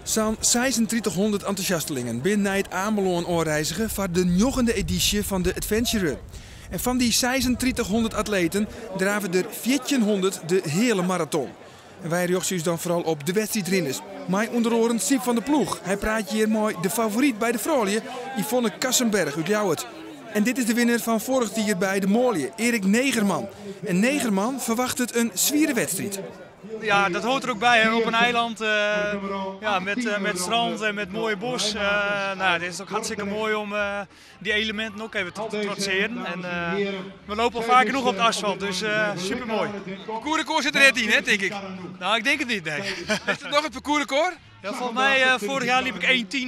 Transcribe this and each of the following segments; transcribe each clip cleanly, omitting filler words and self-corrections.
Sa'n 3600 entûsjastelingen binne nei It Amelân ôfreizge foar de njoggende edysje fan de Adventure Run. En fan dy 3600 atleten drave der 1400 de heale maraton. En wy rjochtsje ús dan foaral op de wedstriidrinners. Mei ûnder oaren Syb van der Ploeg. Hy praat hjir mei de favoryt by de froulju, Yvonne Kassenberg út Ljouwert. En dit is de winner fan foarich jier by de manlju, Erik Negerman. En Negerman ferwachtet in swiere wedstriid. Ja, dat hoort er ook bij, hè. Op een eiland ja, met strand en met mooie bos. Nou, het is ook hartstikke mooi om die elementen ook even te trotseren. En we lopen al vaak genoeg op het asfalt, dus super mooi. Parcoursrecord sit der net yn, hè, tink ik? Nou, ik denk het niet, nee. Is het noch it parcoursrecord? Ja, volgens mij vorig jaar liep ik 1.10.02.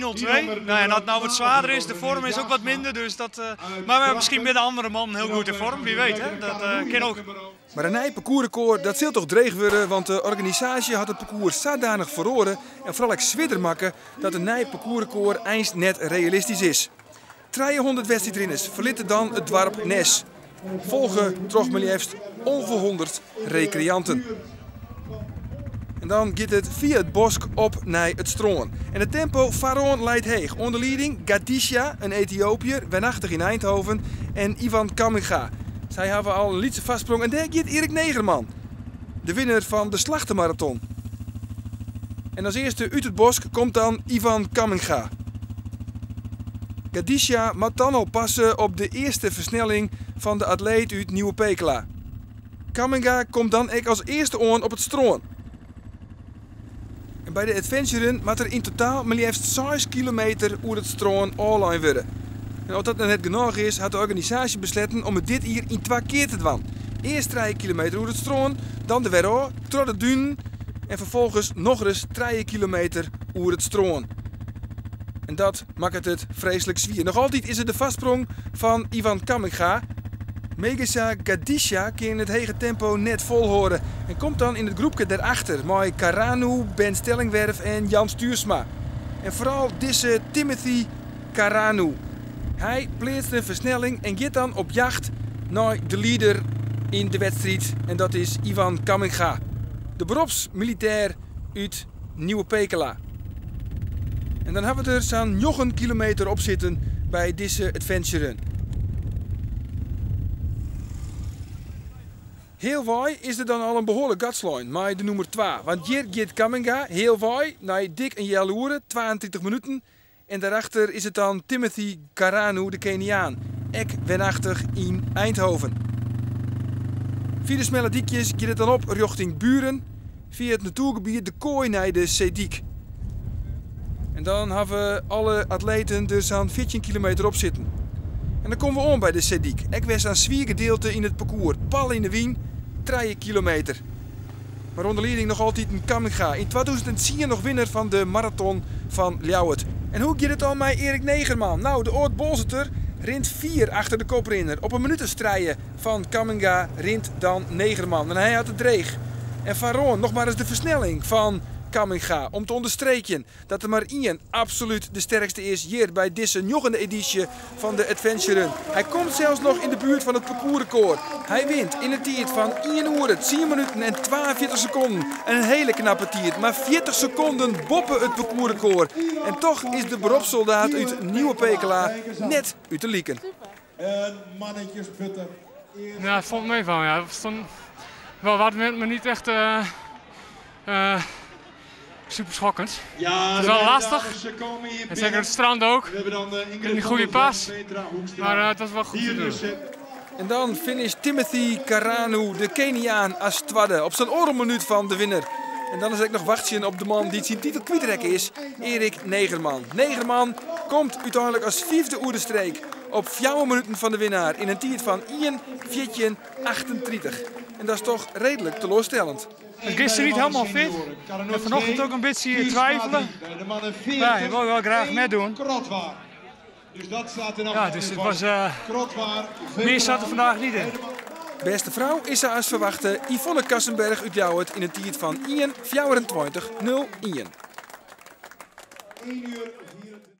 Nou, en als het nou wat zwaarder is, de vorm is ook wat minder. Dus dat, maar we hebben misschien met de andere man heel goed in vorm, wie weet. Hè? Dat kan ook. Mar in nij parcoursrecord, dat sil toch dreech wurde, want de organisaasje hat it parkoers sadanich feroare en foaral ek swierder makke dat in nij parcoursrecord eins net realistysk is. 300 wedstriidrinners ferlitte dan it doarp Nes, folge troch mar leafst 1100 rekreanten. En dan giet it fia it bosk op nei it strân. En it tempo foaroan leit heech. Oan de lieding Gadisha, in Etiopiër, wenachtig yn Eindhoven, en Ivan Kamminga. Sy hawwe al in lytse foarsprong en dêr giet Erik Negerman, de winner fan de Slachtemaraton. En as earste út it bosk komt dan Ivan Kamminga. Gadisha moat dan al passe op de earste fersnelling fan de atleet út Nieuwe Pekela. Kamminga komt dan ek as earste oan op it strân. En by de Adventure Run moat der yn totaal mar leafst 6 kilometer oer it strân ôflein wurde. En as dat noch net genôch is, hat de organisaasje besletten om it dit jier yn twa kear te dwaan. Earst 3 kilometer oer it strân, dan der wer ôf, troch de dunen en ferfolgens nochris 3 kilometer oer it strân. En dat makket it freeslik swier. Noch altyd is it de foarsprong fan Ivan Kamminga. Megesa Gadisha kin it hege tempo net folhâlde en komt dan yn it groepke derachter mei Karanu, Ben Stellingwerf en Jan Stuursma. En foaral dizze Timothy Karanu. Hy pleatst in fersnelling en giet dan op jacht nei de lieder yn de wedstriid en dat is Ivan Kamminga, de beropsmilitêr út Nieuwe Pekela. En dan hawwe we der sa'n 9 kilometer op sitten by dizze Adventure Run. Healwei is der dan al in behoarlik gat slein mei de nûmer 2. Want hjir giet Kamminga healwei nei dik in healoere, 32 minuten. En dêrachter is it dan Timothy Karanu, de Keniaan, ek wenachtich yn Eindhoven. Fia de smelle dykjes giet it dan op rjochting Buren, fia it natoergebiet de Koai nei de Seedyk. En dan hawwe alle atleten der sa'n 14 kilometer op sitten. En dan komme we oan by de Seedyk, ek wer sa'n swier gedielte yn it parkoers, pal yn de wyn, 3 kilometer. Mar oan de lieding noch altyd Kamminga, yn 2010 noch winner fan de maraton fan Ljouwert. En hoe giet it dan mei Erik Negerman? Nou, de âld-Boalserter rint fier achter de koprinner. Op in minút as trije fan Kamminga rint dan Negerman. En hy hat it dreech. En foaroan noch mar ris de fersnelling fan Kamminga om te ûnderstreekjen dat der mar ien absolút de sterkste is hjir by dizze njoggende edysje fan de Adventure Run. Hy komt sels noch yn de buert fan it parcoursrekord. Hy wint yn de tiid fan ien oere, 10 minuten en 42 sekonden. In hiele knappe tiid, mar 40 sekonden boppe it parcoursrekord. En toch is de beropssoldaat út Nieuwe Pekela net út de liken. Ja, het valt mee van. Ja. Het stond wel wat met me niet echt super schokkend. Ja, Het is de wel lastig. dames, ze komen hier En binnen. zeker het strand ook. We hebben dan Ingrid En die goede van der pas. Ven, Petra Hoekstra. Maar het was wel goed Hier te doen. dus, En dan finisht Timothy Karanu, de Keniaan, as twadde op sa'n oardel minút fan de winner. En dan is ek noch wachtsjen op de man dy't syn titel kwytrekke is, Erik Negerman. Negerman komt úteinlik as fyfde oer de streek op 4 minuten fan de winner yn in tiid fan 1.14.38. En dat is toch reedlik teloarstellend. Gisteren niet helemaal fit. En vanochtend ook een beetje twijfelen. Ja, je wil wel graag meedoen. Krotwaar. Dus dat staat in Ja, dus het was, Krotwaar, meer zat er vandaag niet in. Beste frou is sa as ferwachte Yvonne Kassenberg út Ljouwert yn in tiid fan 1.24.01. 1 uur 24.